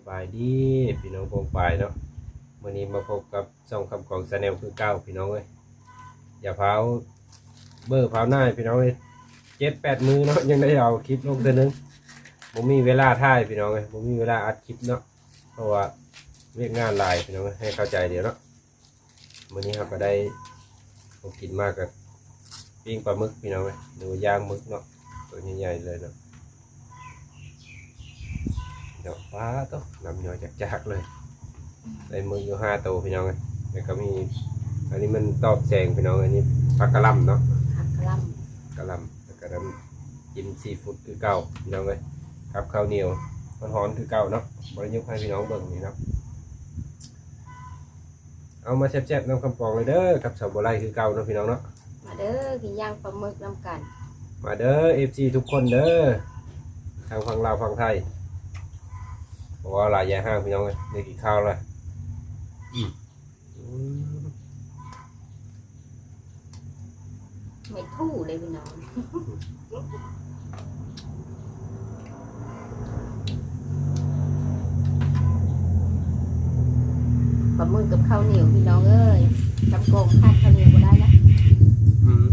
ສະບາຍດີພີ່ນ້ອງປ້ອງປາຍເນາະ, ມື້ນີ້ມາພົບກັບຊ່ອງຄຳກອງ Channel ຄືເກົ່າພີ່ນ້ອງເອີຍ. ຢ່າພາວເບີພາວໜ້າພີ່ນ້ອງເອີຍ, ເຈັດແປດມື້ເນາະ ຍັງໄດ້ເອົາຄລິບລົງເທື່ອໜຶ່ງ. ບໍ່ມີເວລາຖ່າຍພີ່ນ້ອງເອີຍ, ບໍ່ມີເວລາອັດຄລິບເນາະ ເພາະວ່າວຽກງານຫຼາຍພີ່ນ້ອງເອີຍ, ໃຫ້ເຂົ້າໃຈເດີເນາະ. ມື້ນີ້ເຮົາກໍໄດ້ຂອງກິນມາ ກໍປີ້ງປາໝຶກພີ່ນ້ອງເອີຍ ຫຼືວ່າຍ່າງໝຶກເນາະ, ໂຕໃຫຍ່ໆເລີຍເນາະ. ເນາະ ປາໂຕ ນ້ຳຍ້ອຍຈາກໆເລີຍ. ໄດ້ໝຶກຢູ່ຫ້າໂຕພີ່ນ້ອງເອີຍ, ແລ້ວກໍມີ ອັນນີ້ມັນຕອບແສງພີ່ນ້ອງ, ອັນນີ້ຜັກກະຫຼ່ຳເນາະ, ຜັກກະຫຼ່ຳ ກະຫຼ່ຳ ແລ້ວກໍນ້ຳຈິ້ມຊີຟູດຄືເກົ່າພີ່ນ້ອງເອີຍ, ກັບເຂົ້າໜຽວຮ້ອນໆຄືເກົ່າເນາະ. ບໍ່ໄດ້ຍົກໃຫ້ພີ່ນ້ອງເບິ່ງນີ້ເນາະ. ເອົາມາແຊບໆນຳຄຳປອງເລີຍເດີ ກັບສາວບົວໄລຄືເກົ່າເນາະພີ່ນ້ອງເນາະ. ມາເດີ ກິນຍ່າງປາໝຶກນຳກັນ. ມາເດີ ເອັຟຊີ ທຸກຄົນເດີ ທັງຝັ່ງລາວຝັ່ງໄທ. ບໍ່ເວົ້າຫຼາຍ ຢ່າຫ້າງພີ່ນ້ອງເອີຍ, ໄດ້ກິນຂ້າວແລ້ວ. ອືມ ອືມ. ໄມ່ຖູ່ເລີຍພີ່ນ້ອງ. ປາໝຶກກັບເຂົ້າໜຽວພີ່ນ້ອງເອີຍ, ຈຳກອງຂາດເຂົ້າໜຽວບໍ່ໄດ້ລະ. ອືມ.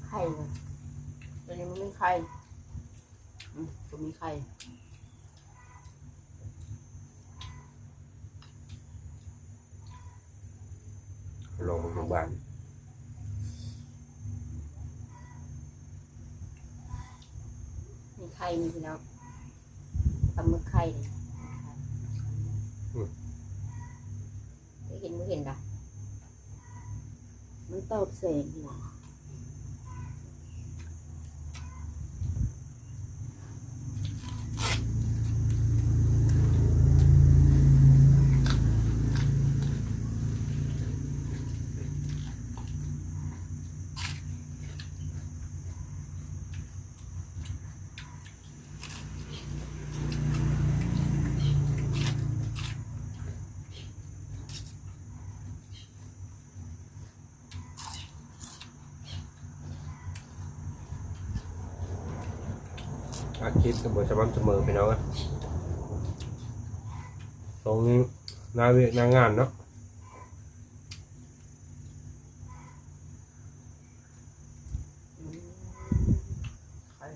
ໄຂ່ ດຽວນີ້ມັນມີໄຂ່. ອືມ ບໍ່ມີໄຂ່. ລອງເບິ່ງຢູ່ບ້ານ. ມີໄຂ່ນີ້ພີ່ນ້ອງ, ປາໝຶກໄຂ່ນີ້. ອືມ. ໄດ້ເຫັນບໍ່ເຫັນດາ ມັນຕອບແສງນີ້ນະ. ອັດຄລິບກໍບໍ່ສະໝ່ຳສະເໝີພີ່ນ້ອງເອີຍ, ຊ່ວງນີ້ໜ້າວຽກໜ້າງານເນາະ. ໄຂ່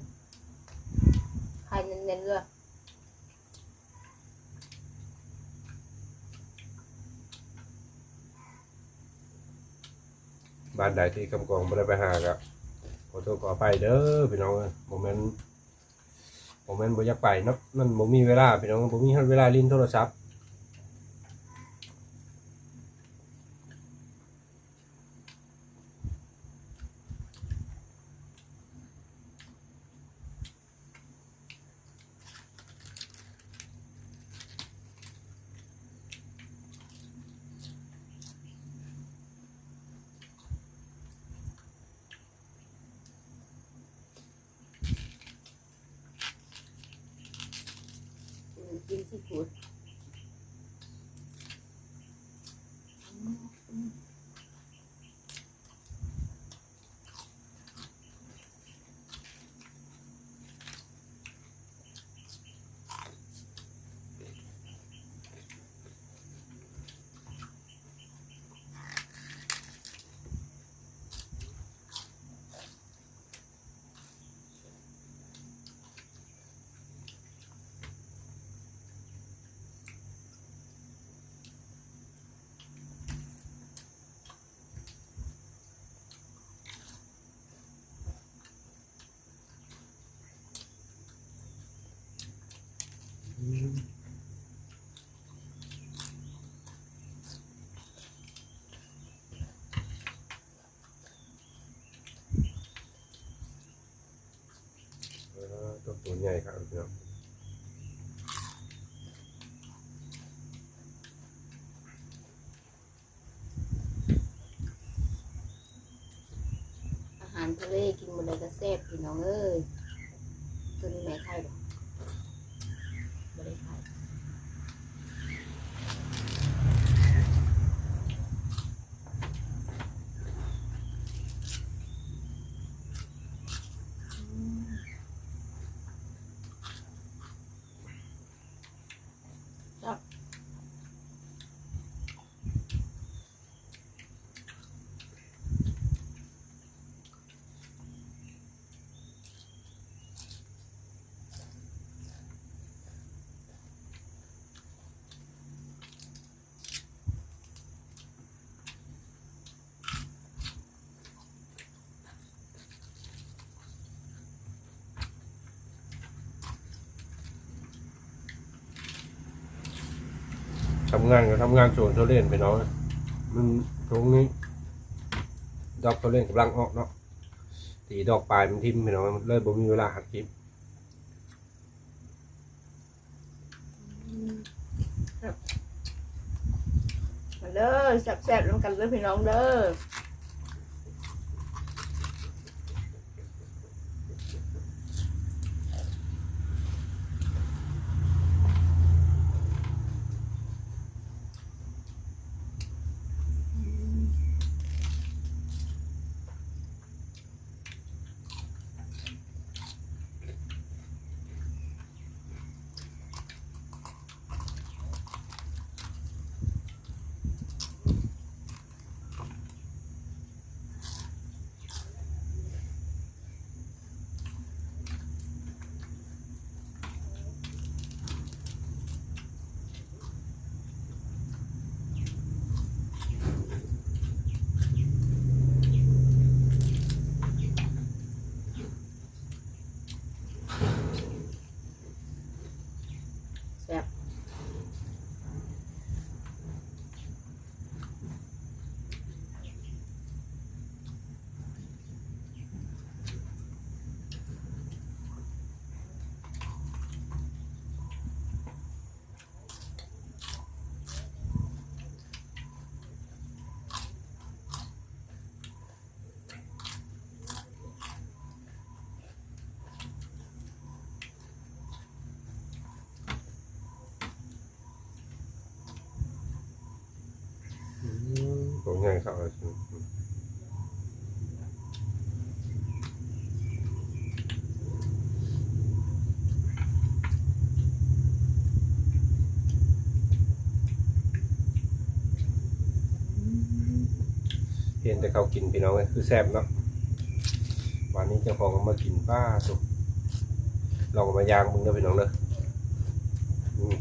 ໄຂ່ເນັ້ນໆເລີຍ. ບ້ານໃດທີ່ຄຳກອງບໍ່ໄດ້ໄປຫາ ກໍຂໍໂທດຂໍອະໄພເດີພີ່ນ້ອງເອີຍ. ບໍ່ແມ່ນ ບໍ່ແມ່ນບໍ່ຢາກໄປເນາະ, ມັນບໍ່ມີເວລາພີ່ນ້ອງ, ບໍ່ມີຮອດເວລາຫຼິ້ນໂທລະສັບ. ກິນຊີຟູດ. ເອີ ຕົວໃຫຍ່ຄັກພີ່ນ້ອງ. ອາຫານທະເລກິນມື້ໃດກໍແຊບພີ່ນ້ອງເອີຍ. ຕົວນີ້ແມ່ໄຂ່ບໍ່? ບໍ່ໄດ້ໄຂ່. ທຳງານກໍທຳງານສວນທຸລຽນພີ່ນ້ອງ ມັນຊ່ວງນີ້ດອກທຸລຽນກຳລັງອອກເນາະ ຕີດອກປາຍມັນຖິ້ມພີ່ນ້ອງ ເລີຍບໍ່ມີເວລາອັດຄລິບ. ມາເດີ ແຊບໆ ນຳກັນເດີພີ່ນ້ອງເດີ. ແຊບ. ອືມ ຕົວໃຫຍ່ຄັກເລີຍ. ເຫັນແຕ່ເຂົາກິນພີ່ນ້ອງເອີຍ ຄືແຊບເນາະ. ບາດນີ້ເຈົ້າຂອງກໍມາກິນ ປ້າໂທ້ ລອງເອົາມາຍ່າງເບິ່ງເດີພີ່ນ້ອງເດີ. ອືມ.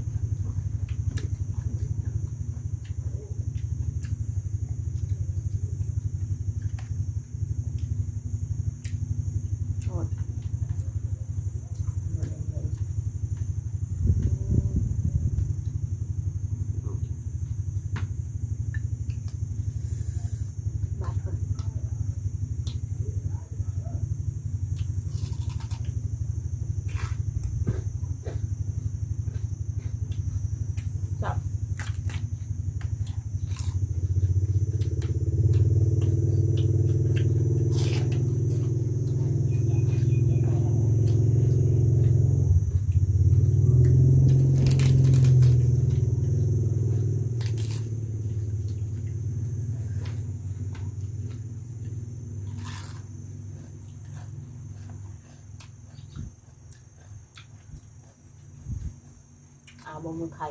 ເອົາບໍ່ ໝຶກໄຂ່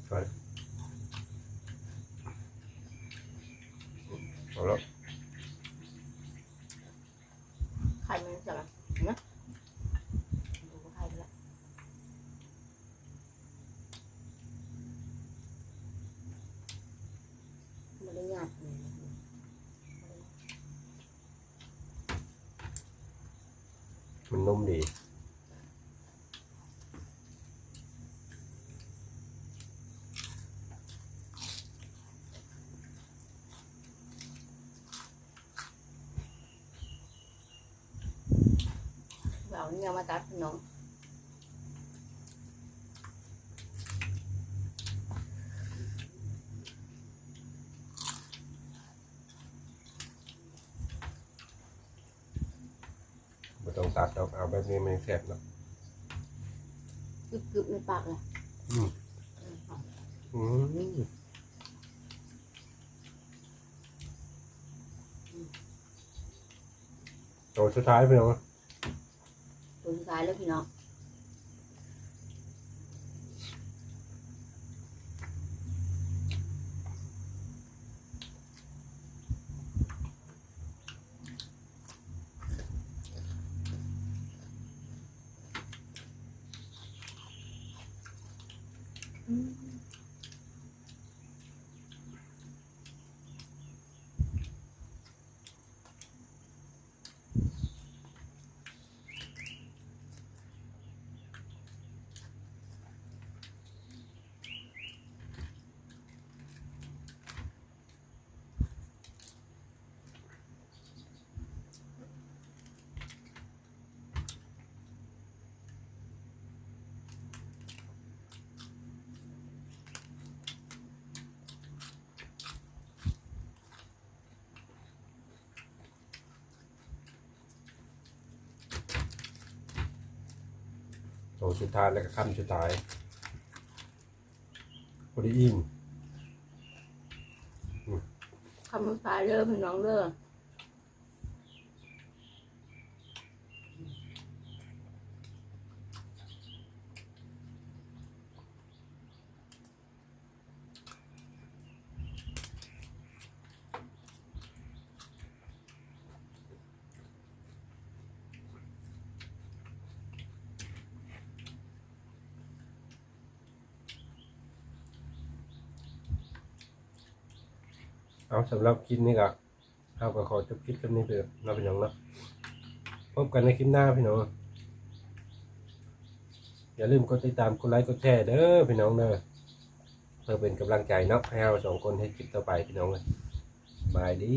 ໄຂ່ ເອົາແລ້ວ ໄຂ່ມັນຈະ ນະ ບໍ່ໄຂ່ລະ ບໍ່ໄດ້ຫຍາບ ມັນນຸ້ມດີ. ເອົາເນື້ອມາຕັດເນາະ. ບໍ່ຕ້ອງຕັດດອກ ເອົາແບບນີ້ມັນແຊບເນາະ ກຶບໆ ໃນປາກເລີຍ. ອືມ ອືມ ໂຕສຸດທ້າຍພີ່ນ້ອງ. ຕົວສຸດທ້າຍແລ້ວພີ່ນ້ອງ ອືມ. ອ ໂຕສຸດທ້າຍ ແລ້ວກໍຄຳສຸດທ້າຍ ພໍດີອີ່ມ. ຄຳສຸດທ້າຍເດີພີ່ນ້ອງເດີ. ເອົາ ສຳລັບຄລິບນີ້ກໍ ເຮົາກໍຂໍຈົບຄລິບສ່ຳນີ້ເດີເນາະ ພີ່ນ້ອງເນາະ. ພົບກັນໃນຄລິບໜ້າ ພີ່ນ້ອງ. ຢ່າລືມກົດຕິດຕາມ ກົດໄລ ກົດແຊເດີ ພີ່ນ້ອງເດີ ເພື່ອເປັນກຳລັງໃຈເນາະ ໃຫ້ເຮົາສອງຄົນເຮັດຄລິບຕໍ່ໄປ ພີ່ນ້ອງເອີຍ. ສະບາຍດີ.